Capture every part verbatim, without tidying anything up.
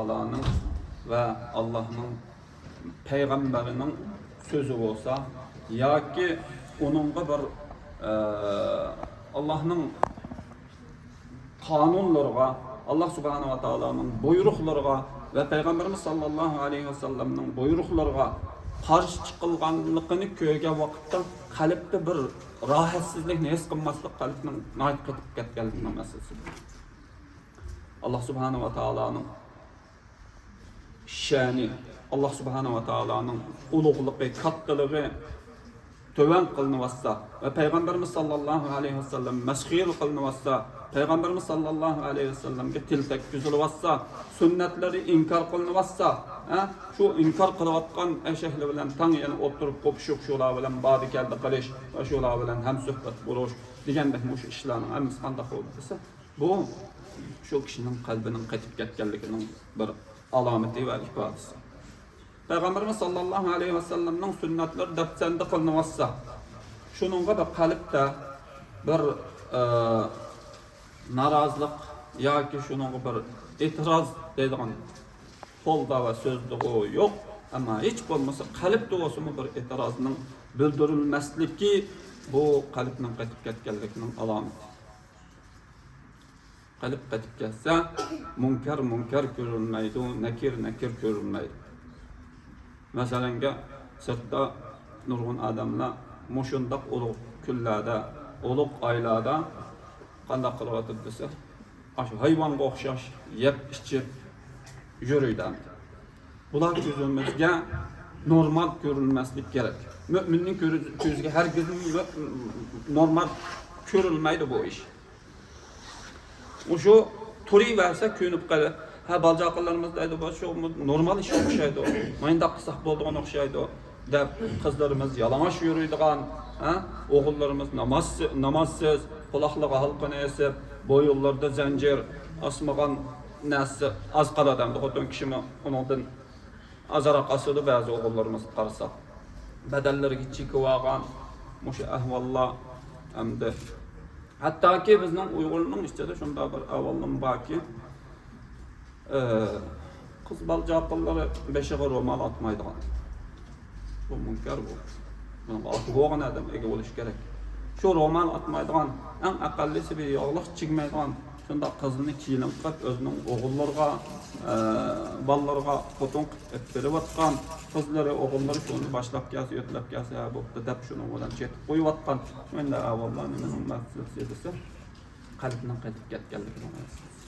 تائالانىڭ ۋە ئاللاھنىڭ پەيغەمبىرىنىڭ سۆزى بولسا ياكى ئۇنىڭغا بىر، ئە، ئاللاھنىڭ قانۇنلىرىغا، ئاللاھ سۇبھانەھۇ ۋە تائالانىڭ بۇيرۇقلىرىغا ۋە پەيغەمبىرىمىز ساللاللاھۇ ئەلەيھى ۋەسەللەمنىڭ بۇيرۇقلىرىغا قارشى چىقىلغانلىقىنى كۆرگەن ۋاقىتتا قەلبتە بىر راھەتسىزلىكنى ھېس قىلماسلىق قەلبنىڭ ناھايىتى قېتىپ كەتكەنلىكىنىڭ مەسىلىسى. ئاللاھ سۇبھانەھۇ ۋە تائالانىڭ شەنى، ئاللاھ سۇبھانەھۇ ۋە تائالانىڭ ئۇلۇغلۇقى، كاتتىلىقى تۆۋەن قىلىنىۋاتسا ۋە پەيغەمبىرىمىز ساللاللاھۇ ئەلەيھى ۋەسەللەم مەسخىرە قىلىنىۋاتسا، پەيغەمبىرىمىز ساللاللاھۇ ئەلەيھى ۋەسەللەمگە تىل تەگكۈزۈلۈۋاتسا، سۈننەتلىرى ئىنكار قىلىنىۋاتسا، ھە، شۇ ئىنكار قىلىۋاتقان ئەشەكلەر بىلەن تەڭ يەنە ئولتۇرۇپ قوپۇشۇپ، شۇلار بىلەن باردى كەلدى قىلىش ۋە شۇلار بىلەن ھەمسۆھبەت بولۇش دېگەندەك مۇشۇ ئىشلارنىڭ ھەممىسى قانداق بولدى دېسە، بۇ شۇ كىشىنىڭ قەلبىنىڭ قېتىپ كەتكەنلىكىنىڭ بىر ئالامىتى ۋە ئىپادىسى. پەيغەمبىرىمىز ساللاللاھۇ ئەلەيھى ۋەسەللەمنىڭ سۈننەتلىرى دەپسەندە قىلىنىۋاتسا، شۇنىڭغا بىر قەلبتە بىر، ئە، نارازىلىق ياكى شۇنىڭغا بىر ئېتىراز دەيدىغان قولدا ۋە سۆزدىغۇ يوق، ئەمما ھېچ بولمىسا قەلبتە بولسىمۇ بىر ئېتىرازنىڭ بىلدۈرۈلمەسلىكى بۇ قەلبنىڭ قېتىپ كەتكەنلىكىنىڭ ئالامىتى. قەلب قېتىپ كەتسە، مۇنكەر مۇنكەر كۆرۈلمەيدۇ، نەكىر نەكىر كۆرۈلمەيدۇ. مەسىلەنگە، سىرتتا نۇرغۇن ئادەملەر مۇشۇنداق ئۇلۇغ كۈنلەردە، ئۇلۇغ ئايلاردا قانداق قىلىۋاتىدۇ دېسە، ئاشۇ ھايۋانغا ئوخشاش يەپ ئىچىپ يۈرىدۇ. بۇلار كۆزىمىزگە نورمال كۆرۈنمەسلىك كېرەك. مۆمىننىڭ كۆرۈ-، كۆزىگە ھەرگىزمۇ نورمال كۆرۈلمەيدۇ بۇ ئىش. مۇشۇ تۇرۇۋەرسە كۆنۈپ قېلىپ، ھە، بالىچاقىلىرىمىز دەيدۇ، بۇ شۇ نورمال ئىشقا ئوخشايدۇ، مۇنداق قىلساق بولىدىغان ئوخشايدۇ دەپ، قىزلىرىمىز يالىڭاچ يۈرىدىغان، ھە، ئوغۇللىرىمىز ناماز، نامازسىز، قۇلاقلىرىغا ھالقىنى ئېسىپ، بويۇنلىرىدا زەنجىر، ئاسمىغان نەرسىسى ئاز قالىدۇ ئەمدى خوتۇن كىشىمۇ ئۇنىڭدىن ئازراق ئاسىدۇ بەزى ئوغۇللىرىمىزغا قارىساق. بەدەنلىرىگە چېكىۋالغان مۇشۇ ئەھۋاللار ئەمدى. ھەتتاكى بىزنىڭ ئۇيغۇرنىڭ ئىچىدە شۇنداق بىر ئەھۋاللىرىمۇ باركى، ئە، قىز بالا-چاقىلىرى بېشىغا رومال ئاتمايدىغان. بۇ مۇنكەر بۇ. بۇنىڭغا ئاتا بولغان ئادەم ئىگە بولۇشى كېرەك. شۇ رومال ئاتمايدىغان، ئەڭ ئەقەللىسى بىر ياغلىق چىگمەيدىغان، شۇنداق قىزنى كېلىن قىلىپ، ئۆزىنىڭ ئوغۇللىرىغا، ئە، بالىلىرىغا خوتۇن قىلىپ ئېلىپ بېرىۋاتقان، قىزلىرى، ئوغۇللىرى شۇنى باشلاپ كەلسە، يۆتلەپ كەلسە، ھە، بوپتۇ دەپ شۇنىڭ بىلەن چېتىپ قويۇۋاتقان. مۇنداق ئەھۋاللار نېمىنىڭ مەسىلىسى دېسە، قەلبنىڭ قېتىپ كەتكەنلىكىنىڭ مەسىلىسى.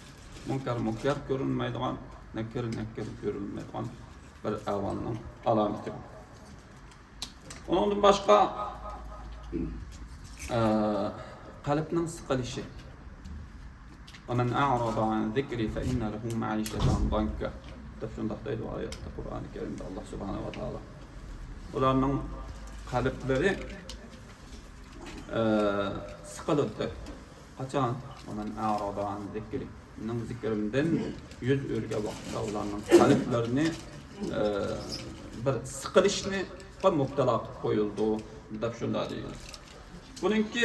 مۇنكەر مۇنكەر كۆرۈنمەيدىغان، نەكىر نەكىر كۆرۈنمەيدىغان بىر ئەھۋالنىڭ ئالامىتى. ئۇنىڭدىن باشقا، ئە، قەلبنىڭ سىقىلىشى. «ومن أعرض عن ذكري فإن له معيشة ضنكا» دەپ شۇنداق دەيدۇ ئايەتتە، قۇرئانى كەرىمدە ئاللا سۇبھانەھۇ ۋە تائالا. ئۇلارنىڭ قەلبلىرى، ئە، سىقىلىدۇ دەيدۇ. قاچان؟ «ومن أعرض عن ذكري» مېنىڭ زىكرىمدىن يۈز ئۆرۈگەن ۋاقىتتا ئۇلارنىڭ قەلبلىرىنى، ئە، بىر سىقىلىشنى مۇپتىلا قىلىپ قويۇلىدۇ دەپ شۇنداق دېگەن. بۇنىڭكى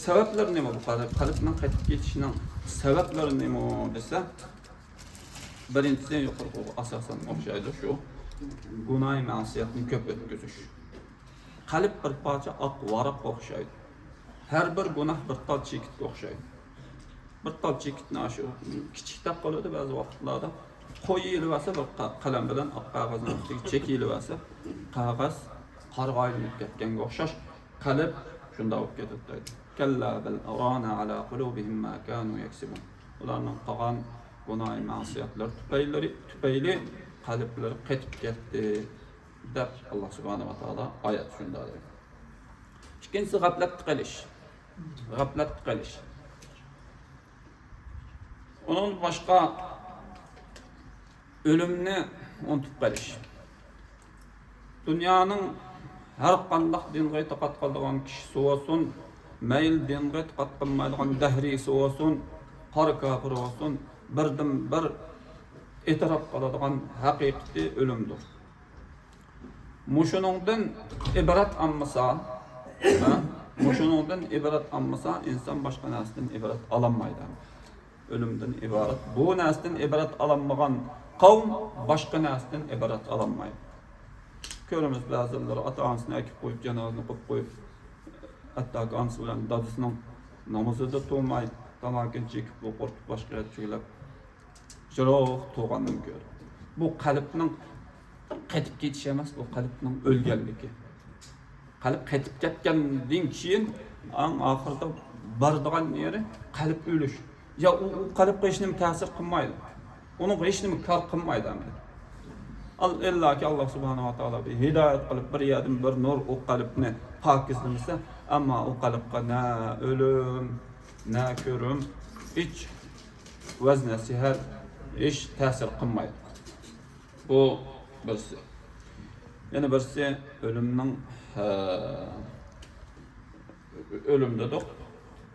سەۋەبلىرى نېمە؟ بۇ قەلب، قەلبنىڭ قېتىپ كېتىشىنىڭ سەۋەبلىرى نېمە دېسە، بىرىنچىسى يۇقىرىقىغا ئاساسەن ئوخشايدۇ، شۇ گۇناھ مەسىيەتنى كۆپ ئۆتكۈزۈش. قەلب بىر پارچە ئاق ۋاراققا ئوخشايدۇ. ھەر بىر گۇناھ بىر تال چېكىتكە ئوخشايدۇ. بىر تال چېكىتنى ئاشۇ كىچىكتەك قىلىدۇ بەزى ۋاقىتلاردا. قويۇۋېلىۋەرسە بىر قە-، قەلەم بىلەن ئاق قەغەزنىڭ ئۈستىگە چېكىۋەرسە، قەغەز قارغا ئايلىنىپ كەتكەنگە ئوخشاش، قەلب شۇنداق بولۇپ كېتىدۇ دەيدۇ. «كلا بل ران على قلوبهم ما كانوا يكسبون» ئۇلارنىڭ قىلغان گۇناھ مەسىيەتلىرى تۈپەيلى، تۈپەيلى قەلبلىرى قېتىپ كەتتى دەپ ئاللا سۇبھانەھۇ ۋە تائالا ئايەتتە شۇنداق دەيدۇ. ئىككىنچىسى، غەپلەتتە قېلىش. غەپلەتتە قېلىش. ئۇنىڭدىن باشقا ئۆلۈمنى ئۇنتۇپ قېلىش. دۇنيانىڭ ھەر قانداق دىنغا ئېتىقاد قىلىدىغان كىشىسى بولسۇن، مەيلى دىنغا ئېتىقاد قىلمايدىغان دەھرىيسى بولسۇن، قارا كاپىر بولسۇن، بىردىنبىر ئېتىراپ قىلىدىغان ھەقىقىتى ئۆلۈمدۇر. مۇشۇنىڭدىن ئىبرەت ئالمىسا، ھە؟ مۇشۇنىڭدىن ئىبرەت ئالمىسا، ئىنسان باشقا نەرسىدىن ئىبرەت ئالالمايدۇ. ئۆلۈمدىن ئىبارەت. بۇ نەرسىدىن ئىبرەت ئالالمىغان قەۋم باشقا نەرسىدىن ئىبرەت ئالالمايدۇ. كۆرىمىز، بەزىلىرى ئاتا-ئانىسىنى ئەكىپ قويۇپ، جانازىنى قىلىپ قويۇپ، ھەتتاكى ئانىسى بىلەن دادىسىنىڭ نامىزىدا تۇرماي، تاماكىنى چېكىپ، بۇ قۇرۇتۇپ، باشقا يەردە چۆگىلەپ، يىراق تۇرغاننى كۆردى. بۇ قەلبنىڭ قېتىپ كېتىشى ئەمەس، بۇ قەلبنىڭ ئۆلگەنلىكى. قەلب قېتىپ كەتكەندىن كېيىن، ئەڭ ئاخىرىدا بارىدىغان يېرى قەلب ئۆلۈش. يا ئۇ، ئۇ قەلبقە ھېچنېمە تەسىر قىلمايدۇ. ئۇنىڭغا ھېچنېمە كار قىلمايدۇ ئەمدى. ئال-، ئىللاكى ئاللا سۇبھانەھۇ ۋە تائالا بىر ھىدايەت قىلىپ، بىر يەردىن بىر نۇر ئۇ قەلبنى پاكىزلىمىسە، ئەمما ئۇ قەلبقە نە ئۆلۈم، نە كۆرۈم، ھېچ ۋەز نەسىھەت، ھېچ تەسىر قىلمايدۇ. بۇ بىرسى. يەنە بىرسى ئۆلۈمنىڭ، ھە، ئۆلۈم دېدۇق.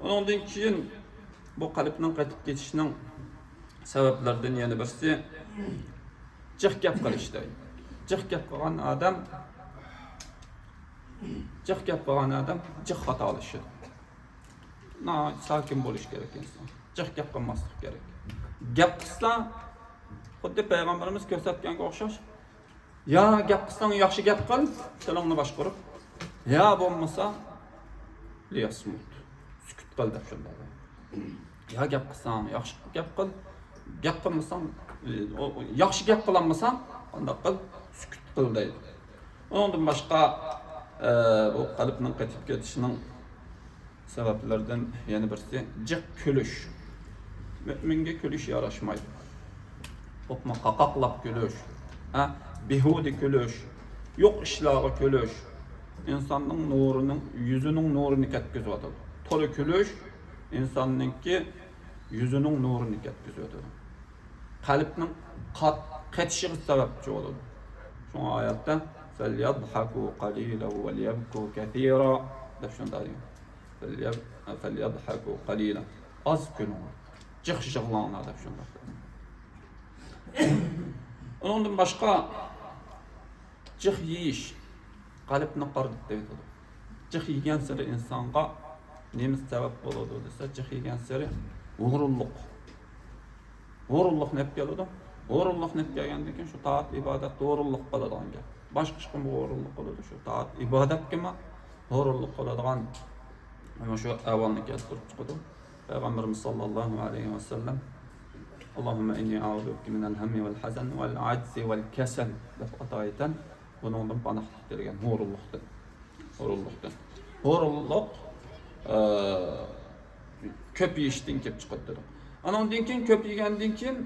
ئۇنىڭدىن كېيىن بۇ قەلبنىڭ قېتىپ كېتىشىنىڭ سەۋەبلىرىدىن يەنە بىرسى جىق گەپ قىلىش دەيدۇ. جىق گەپ قىلغان ئادەم، جىق گەپ قىلغان ئادەم جىق خاتالىشىدۇ. ناھايىتى ساكىن بولۇش كېرەك ئىنسان. جىق گەپ قىلماسلىق كېرەك. گەپ قىلسا، خۇددى پەيغەمبىرىمىز كۆرسەتكەنگە ئوخشاش، يا گەپ قىلساڭ ياخشى گەپ قىل، تىلىڭنى باشقۇرۇپ، يا بولمىسا، ليصمت، سۈكۈت قىل دەپ شۇنداق. يا گەپ قىلساڭ ياخشى گەپ قىل، گەپ قىلمىساڭ، ئو-، ئو-، ياخشى گەپ قىلالمىساڭ، قانداق قىل؟ سۈكۈت قىل دەيدۇ. ئۇنىڭدىن باشقا، ئە، بۇ قەلبنىڭ قېتىپ كېتىشىنىڭ سەۋەبلىرىدىن يەنە بىرسى جىق كۈلۈش. مۆمىنگە كۈلۈش ياراشمايدۇ. بولۇپمۇ قاقاقلاپ كۈلۈش، ھە، بىھۇدە كۈلۈش، يوق ئىشلارغا كۈلۈش ئىنساننىڭ نۇرىنىڭ، يۈزىنىڭ نۇرىنى كەتكۈزۈۋاتىدۇ. تولا كۈلۈش ئىنساننىڭكى يۈزىنىڭ نۇرىنى كەتكۈزۈۋاتىدۇ. قەلبنىڭ قات-، قېتىشىغا سەۋەبچى بولىدۇ. شۇڭا ئايەتتە، فَلْيَضْحَكُوا قَلِيلًا وَلْيَبْكُوا كَثِيرًا دەپ شۇنداق دېگەن. فَلْيَضْ-، فَلْيَضْحَكُوا قَلِيلًا، ئاز كۈلۈڭلار، جىق يىغلاڭلار دەپ شۇنداق. ئۇنىڭدىن باشقا، جىق يېيىش قەلبنى قارىتىۋېتىدۇ. جىق يېگەنسېرى ئىنسانغا نېمە سەۋەب بولىدۇ دېسە، جىق يېگەنسېرى ھۇرۇنلۇق. ھۇرۇنلۇقنى ئېلىپ كېلىدۇ. ھۇرۇنلۇقنى ئېلىپ كەلگەندىن كېيىن شۇ تائەت ئىبادەتتە ھۇرۇنلۇق قىلىدىغان گەپ. باشقا ئىشقىمۇ ھۇرۇنلۇق قىلىدۇ. شۇ تائەت ئىبادەتكىمۇ ھۇرۇنلۇق قىلىدىغان مۇشۇ ئەھۋالنى كەلتۈرۈپ چىقىدۇ. پەيغەمبىرىمىز ساللاللاھۇ ئەلەيھى ۋەسەللەم، اللهم إني أعوذ بك من الهم والحزن والعجز والكسل دەپ ئاتايىتەن، بۇنىڭدىن پاناھلىق تىلىگەن، ھۇرۇنلۇقتىن. ھۇرۇنلۇقتىن. ھۇرۇنلۇق، ئە، كۆپ يېيىشتىن كېلىپ چىقىدۇ دېدۇق. ئانىڭدىن كېيىن، كۆپ يېگەندىن كېيىن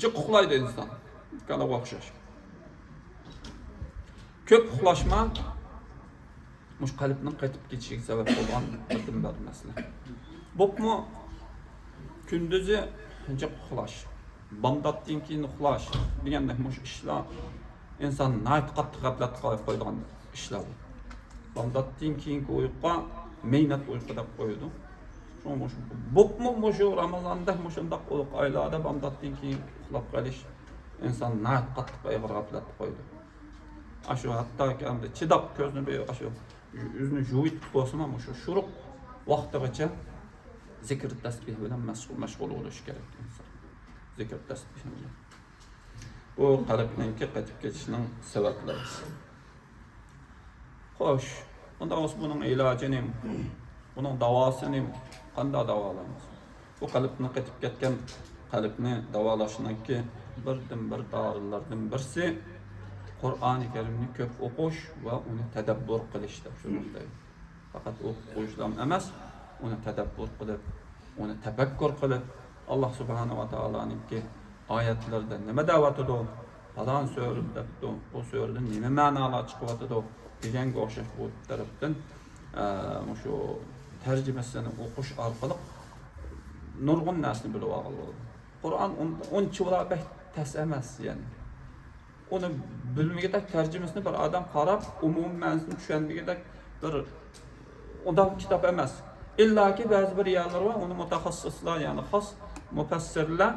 جىق ئۇخلايدۇ ئىنسان. كالىغا ئوخشاش. كۆپ ئۇخلاشما، مۇشۇ قەلبنىڭ قېتىپ كېتىشىگە سەۋەب بولغان بىردىنبىر مەسىلە. بولۇپمۇ كۈندۈزى جىق ئۇخلاش، بامداتتىن كېيىن ئۇخلاش دېگەندەك مۇشۇ ئىشلار ئىنساننى ناھايىتى قاتتىق غەپلەتكە قويىدىغان ئىشلار بۇ. بامداتتىن كېيىنكى ئۇيقۇغا مەينەت ئۇيقۇ دەپ قويىدۇ. شۇڭا مۇشۇ، بولۇپمۇ مۇشۇ رامىزاندەك مۇشۇنداق ئۇلۇغ ئايلاردا بامداتتىن كېيىن ئۇخلاپ قېلىش ئىنساننى ناھايىتى قاتتىق ئېغىر غەپلەتكە قويىدۇ. ئاشۇ ھەتتاكى ئەمدى چىداپ كۆزىنى بىر ئاشۇ يۈزىنى يۇيۇپ بولسىمۇ، مۇشۇ شۇرۇق ۋاقتىغىچە زىكىر تەسبىھ بىلەن مەشغۇل، مەشغۇل بولۇش كېرەك ئىنسان. زىكىر تەسبىھ بىلەن. بۇ قەلبنىڭكى قېتىپ كېتىشىنىڭ سەۋەبلىرى. خوش، ئۇنداق بولسا بۇنىڭ ئىلاجى نېمە؟ بۇنىڭ داۋاسى نېمە؟ قانداق داۋالايمىز؟ بۇ قەلبنى قېتىپ كەتكەن قەلبنى داۋالاشنىڭكى بىردىنبىر دارىلىرىدىن بىرسى قۇرئانى كەرىمنى كۆپ ئوقۇش ۋە ئۇنى تەدەببۇر قىلىش دەپ شۇنداق دەيدۇ. پەقەت ئوقۇپ قويۇشلام ئەمەس، ئۇنى تەدەببۇر قىلىپ، ئۇنى تەپەككۇر قىلىپ، ئاللا سۇبھانەھۇ ۋە تائالانىڭكى ئايەتلىرىدە نېمە دەۋاتىدۇ، پالان سۈرىدە دەپتۇ، بۇ سۈرىدىن نېمە مەنالار چىقىۋاتىدۇ دېگەنگە ئوخشاش بۇ تەرەپتىن، ئە، مۇشۇ تەرجىمىسىنى ئوقۇش ئارقىلىق نۇرغۇن نەرسىنى بىلىپ ئالغىلى بولىدۇ. قۇرئان ئۇن-، ئۇنچىۋالا بەك تەس ئەمەس، يەنى. ئۇنى بىلمىگۈدەك تەرجىمىسىنى بىر ئادەم قاراپ، ئومۇمىي مەنىسىنى چۈشەنمىگۈدەك بىر ئۇنداق كىتاب ئەمەس. ئىللاكى بەزى بىر يەرلىرى بار، ئۇنى مۇتەخەسسىسلەر، يەنى خاس مۇپەسسىرلەر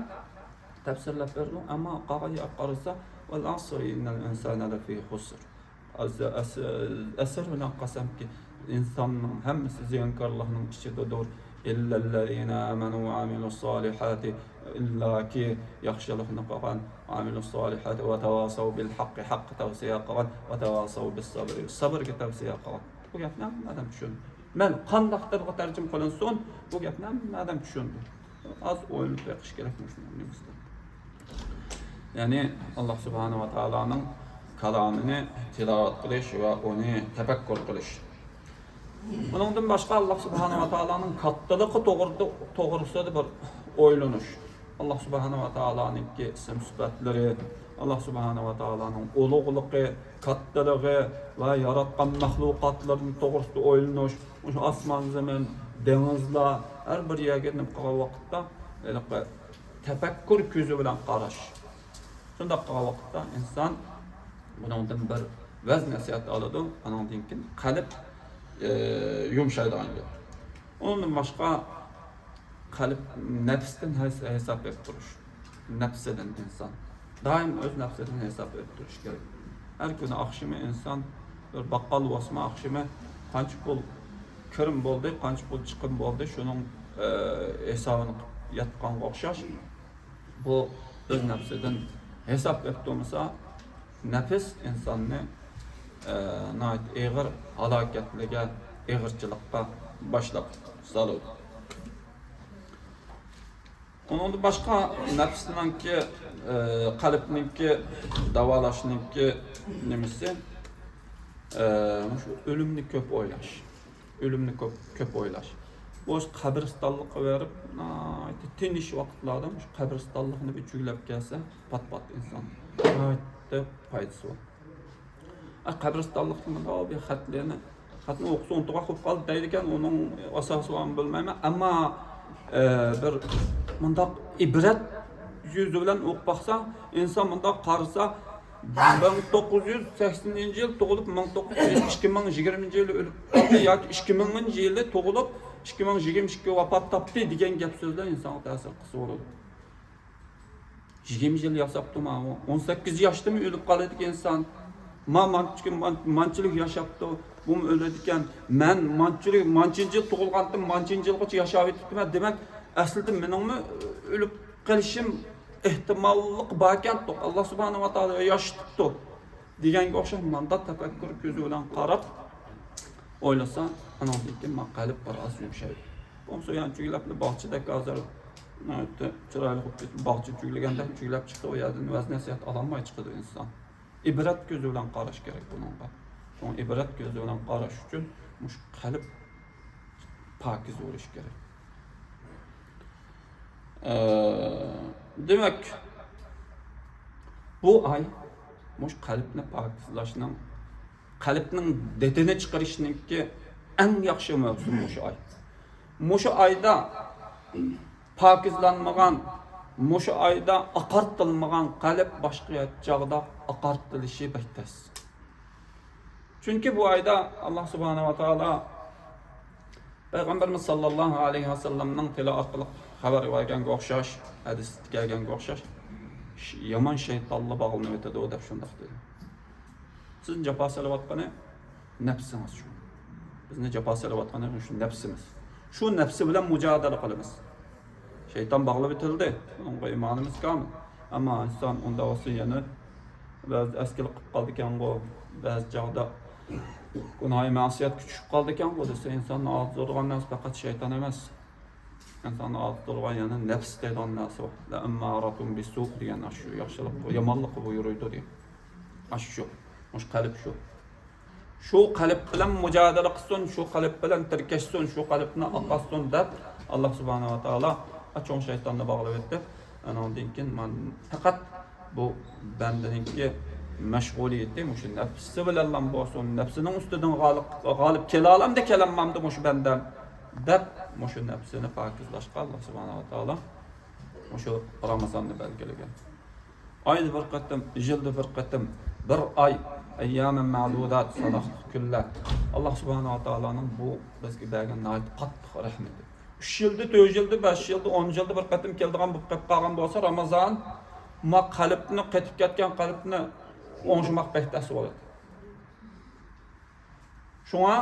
تەپسىرلەپ بېرىدۇ. ئەمما قالغان يەرگە قارىسا، «ۋەل ئەسرى ئىننەل ئىنسانە لەفى خۇسر.» ئەس-، ئەس-، ئەسىر بىلەن قەسەمكى، ئىنساننىڭ ھەممىسى زىيانكارلىقنىڭ ئىچىدىدۇر. إلا الذين آمنوا وعملوا الصالحات، ئىللاكى ياخشىلىقنى قىلغان، وعملوا الصالحات وتواصوا بالحق، ھەققە تەۋسىيە قىلغان، وتواصوا بالصبر، سەبرگە تەۋسىيە قىلغان. بۇ گەپنى ھەممە ئادەم چۈشەندى. مەن قانداق تىلغا تەرجىمە قىلىنسۇن، بۇ گەپنى ھەممە ئادەم چۈشەندى. ئاز ئويلىنىپ بېقىش كېرەك مۇشۇنىڭ نېمىسىدە. يەنى، ئاللا سۇبھانەھۇ ۋە تائالانىڭ كالامىنى تىلاۋەت قىلىش ۋە ئۇنى تەپەككۇر قىلىش. ئۇنىڭدىن باشقا، ئاللا سۇبھانەھۇ ۋە تائالانىڭ كاتتىلىقى توغرىدا، توغرىسىدا بىر ئويلىنىش. ئاللا سۇبھانەھۇ ۋە تائالانىڭكى ئىسىم سۈپەتلىرى، ئاللا سۇبھانەھۇ ۋە تائالانىڭ ئۇلۇغلۇقى، كاتتىلىقى ۋە ياراتقان مەخلۇقاتلىرىنىڭ توغرىسىدا ئويلىنىش. مۇشۇ ئاسمان، زېمىن، دېڭىزلار، ھەر بىر يەرگە نېمە قىلغان ۋاقىتتا، ھېلىقى تەپەككۇر كۆزى بىلەن قاراش. شۇنداق قىلغان ۋاقىتتا ئىنسان بۇنىڭدىن بىر ۋەز نەسىھەت ئالىدۇ، ئانىڭدىن كېيىن قەلب، ئى، يۇمشايدىغان گەپ. ئۇنىڭدىن باشقا، قەلب، نەپستىن ھېس-، ھېساب بېرىپ تۇرۇش. نەپسىدىن ئىنسان دائىم ئۆز نەپسىدىن ھېساب بېرىپ تۇرۇش كېرەك. ھەر كۈنى ئاخشىمى ئىنسان بىر باققال بولسىمۇ، ئاخشىمى قانچە پۇل كىرىم بولدى، قانچە پۇل چىقىم بولدى، شۇنىڭ، ئى، ھېسابىنى قىلىپ ياتقانغا ئوخشاش. بۇ ئۆز نەپسىدىن ھېساب بېرىپ تۇرمىسا، نەپس ئىنساننى، ئى، ناھايىتى ئېغىر ھالاكەتلىككە، ئېغىرچىلىققا باشلاپ سالىدۇ. ئۇنىڭدىن باشقا نەپسنىڭكى، ئى، قەلبنىڭكى داۋالاشنىڭكى نېمىسى، ئى، مۇشۇ ئۆلۈمنى كۆپ ئويلاش. ئۆلۈمنى كۆپ، كۆپ ئويلاش. بۇ قەبرىستانلىققا بېرىپ، ناھايىتى تىنچ ۋاقىتلاردا مۇشۇ قەبرىستانلىقنى بىر چۆگىلەپ كەلسە، پات-پات ئىنسان ناھايىتى پايدىسى بار. ئە، قەبرىستانلىقتا مۇنداق بىر خەتلەرنى، خەتنى ئوقۇسا ئۇنتۇغاق بولۇپ قالدى دەيدىكەن، ئۇنىڭ ئاساسى بارمۇ بىلمەيمەن. ئەمما، ئە، بىر مۇنداق ئىبرەت يۈزى بىلەن ئوقۇپ باقسا، ئىنسان مۇنداق قارىسا، مىڭ توققۇز يۈز سەكسىنىنچى يىل تۇغۇلۇپ، مىڭ توققۇز يۈز، ئىككى مىڭ يىگىرمىنچى يىلى ئۆلۈپ قالدى ياكى ئىككى مىڭىنچى يىلى تۇغۇلۇپ، ئىككى مىڭ يىگىرمە ئىككى ۋاپات تاپتى دېگەن گەپ سۆزلەر ئىنسانغا تەسىر قىلسا بولىدۇ. يىگىرمە يىل ياشاپتۇ ماۋۇ. ئون سەككىز ياشتىمۇ ئۆلۈپ قالىدىكەن ئىنسان. ما مانچىكى-، مان-، مانچىلىك ياشاپتۇ، بۇمۇ ئۆلىدىكەن. مەن مانچىلىك، مانچىنچى يىل تۇغۇلغاندىن مانچىنچى يىلغىچە ياشاۋېتىپتىمەن. دېمەك، ئەسلىدە مېنىڭمۇ ئۆلۈپ قېلىشىم ئېھتىماللىقى باركەنتۇق. ئاللا سۇبھانەھۇ ۋە تائالا ياشىتىپتۇ دېگەنگە ئوخشاش مۇنداق تەپەككۇر كۆزى بىلەن قاراپ ئويلىسا، ئانىڭدىن كېيىن ما قەلب بىر ئاز يۇمشايدۇ. بولمىسا يەنە چۆگىلەپلا باغچىدەك ھازىر، ناھايىتى چىرايلىق بولۇپ كېتىپ، باغچە چۆگىلىگەندەك چۆگىلەپ چىقسا، ئۇ يەردىن ۋەز نەسىھەت ئالالماي چىقىدۇ ئىنسان. ئىبرەت كۆزى بىلەن قاراش كېرەك بۇنىڭغا. شۇڭا ئىبرەت كۆزى بىلەن قاراش ئۈچۈن مۇشۇ قەلب پاكىز بولۇشى كېرەك. ئە، دېمەك، بۇ ئاي مۇشۇ قەلبنى پاكىزلاشنىڭ، قەلبنىڭ دېتىنى چىقىرىشنىڭكى ئەڭ ياخشى مەۋسۇم مۇشۇ ئاي. مۇشۇ ئايدا پاكىزلانمىغان، مۇشۇ ئايدا ئاقارتىلمىغان قەلب باشقا چاغدا ئاقارتىلىشى بەك تەس. چۈنكى بۇ ئايدا ئاللا سۇبھانەھۇ ۋە تائالا پەيغەمبىرىمىز ساللاللاھۇ ئەلەيھى ۋەسەللەمنىڭ تىلى ئارقىلىق خەۋەر بەرگەنگە ئوخشاش، ھەدىستە كەلگەنگە ئوخشاش، ش-، يامان شەيتانلار باغلىنىۋېتىدۇ دەپ شۇنداق دېدى. سىزنى جاپا سېلىۋاتقىنى نەپسىڭىز شۇ. بىزنى جاپا سېلىۋاتقىنى شۇ نەپسىمىز. شۇ نەپسى بىلەن مۇجادىلە قىلىمىز. شەيتان باغلىۋېتىلدى. ئۇنىڭغا ئىمانىمىز كامىل. ئەمما ئىنسان ئۇنداق بولسا يەنە بەزىدە ئەسكىلىك قىلىپ قالىدىكەنغۇ، بەزى چاغدا گۇناھى مەسىيەتكە چۈشۈپ قالىدىكەنغۇ دېسە، ئىنساننى ئازدۇرىدىغان نەرسە پەقەت شەيتان ئەمەس. ئىنساننى ئازدۇرىدىغان يەنە نەپس دەيدىغان نەرسە بار. لەئەممارەتۇن بىسسۇ دېگەن ئاشۇ ياخشىلىققا، يامانلىققا بۇيرۇيدۇ دېگەن. ئاشۇ شۇ. مۇشۇ قەلب شۇ. شۇ قەلب بىلەن مۇجادىلە قىلسۇن، شۇ قەلب بىلەن تىركەشسۇن، شۇ قەلبنى ئاقارتسۇن دەپ، ئاللا سۇبھانەھۇ ۋە تائالا چوڭ شەيتاننى باغلىۋەتتى. ئانىڭدىن كېيىن مانا پەقەت بۇ بەندىنىڭكى مەشغۇلىيىتى مۇشۇ نەپسى بىلەنلا بولسۇن، نەپسىنىڭ ئۈستىدىن غالىب، غالىب كېلالامدۇ، كېلەلمەمدۇ مۇشۇ بەندەم دەپ، مۇشۇ نەپسىنى پاكىزلاشقا ئاللا سۇبھانەھۇ ۋە تائالا مۇشۇ رامىزاننى بەلگىلىگەن. ئايدا بىر قېتىم، يىلدا بىر قېتىم، بىر ئاي، ئەييامەن مەدۇدات، ساناقلىق كۈنلەر. ئاللا سۇبھانەھۇ ۋە تائالانىڭ بۇ بىزگە بەرگەن ناھايىتى قاتتىق رەھمىتى. ئۈچ يىلدا، تۆت يىلدا، بەش يىلدا، ئون يىلدا بىر قېتىم كېلىدىغان بولۇپ قېلىپ قالغان بولسا رامىزان، ما قەلبنى، قېتىپ كەتكەن قەلبنى ئوڭشىماق بەك تەس بولىدۇ. شۇڭا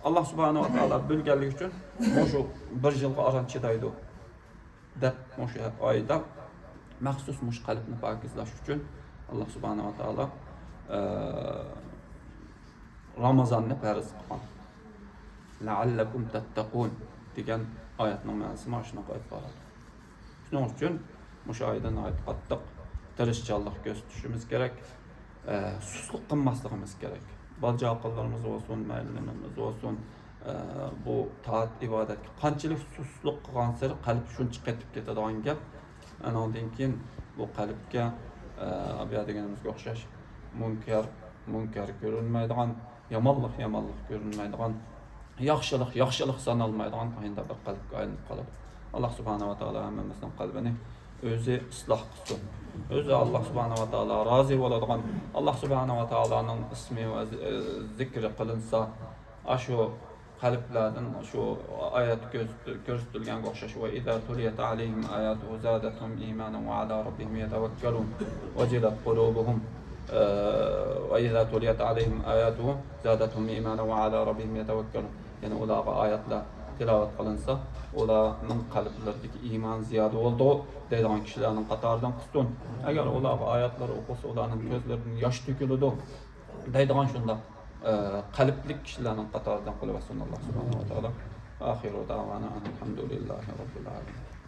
ئاللا سۇبھانەھۇ ۋە تائالا بىلگەنلىكى ئۈچۈن مۇشۇ بىر يىلغا ئاران چىدايدۇ دەپ، مۇشۇ ئايدا مەخسۇس مۇشۇ قەلبنى پاكىزلاش ئۈچۈن ئاللا سۇبھانەھۇ ۋە تائالا، ئە، رامازاننى پەرز قىلغان. لەئەللەكۇم تەتتەقۇن دېگەن ئايەتنىڭ مەنىسى مانا شۇنىڭغا ئېلىپ بارىدۇ. شۇنىڭ ئۈچۈن مۇشۇ ئايدا ناھايىتى قاتتىق تىرىشچانلىق كۆرسىتىشىمىز كېرەك، ئە، سۇسلۇق قىلماسلىقىمىز كېرەك. بالا-چاقىلىرىمىز بولسۇن، مەيلىلىرىمىز بولسۇن، ئە، بۇ تائەت-ئىبادەتكە قانچىلىك سۇسلۇق قىلغانسېرى قەلب شۇنچە قېتىپ كېتىدىغان گەپ. ئانىڭدىن كېيىن بۇ قەلبكە، ئە، بۇ يەردە دېگىنىمىزگە ئوخشاش مۇنكەر، مۇنكەر كۆرۈنمەيدىغان، يامانلىق، يامانلىق كۆرۈنمەيدىغان، ياخشىلىق، ياخشىلىق سانالمايدىغان قاينداق بىر قەلبكە ئايلىنىپ قالىدۇ. ئاللا سۇبھانەھۇ ۋە تائالا ھەممىمىزنىڭ قەلبىنى ئۆزى ئىسلاھ قىلسۇن. ئۆزى ئاللا سۇبھانەھۇ ۋە تائالا رازى بولىدىغان، ئاللا سۇبھانەھۇ ۋە تائالانىڭ ئىسمى ۋە زى-، ئە، زىكرى قىلىنسا، ئاشۇ قەلبلەردىن شۇ ئايەت كۆرسىتىلگەنگە ئوخشاش، وَإِذَا تُلِيَتْ عَلَيْهِمْ آيَاتُهُ زَادَتْهُمْ إِيمَانًا وَعَلَى رَبِّهِمْ يَتَوَكَّلُونَ، وَجِلَتْ قُلُوبُهُمْ، ئە، وَإِذَا تُلِيَتْ عَلَيْهِمْ آيَاتُهُ زَادَتْهُمْ إِيمَانًا وَعَلَى رَبِّهِمْ يَتَوَكَّلُونَ. يەنى ئۇلارغا ئايەتلەر تىلاۋەت قىلىنسا، ئۇلارنىڭ قەلبلىرىدىكى ئىمان زىيادە بولىدۇ دەيدىغان كىشىلەرنىڭ قاتارىدىن قىلسۇن. ئەگەر ئۇلارغا ئايەتلەر ئوقۇلسا، ئۇلارنىڭ كۆزلىرىدىن ياش تۆكۈلىدۇ دەيدىغان شۇنداق، ئە، قەلبلىك كىشىلەرنىڭ قاتارىدىن قىلىۋەتسۇن ئاللا سۇبھانەھۇ ۋە تائالا. آخر دعوانا أن الحمد لله رب العالمين.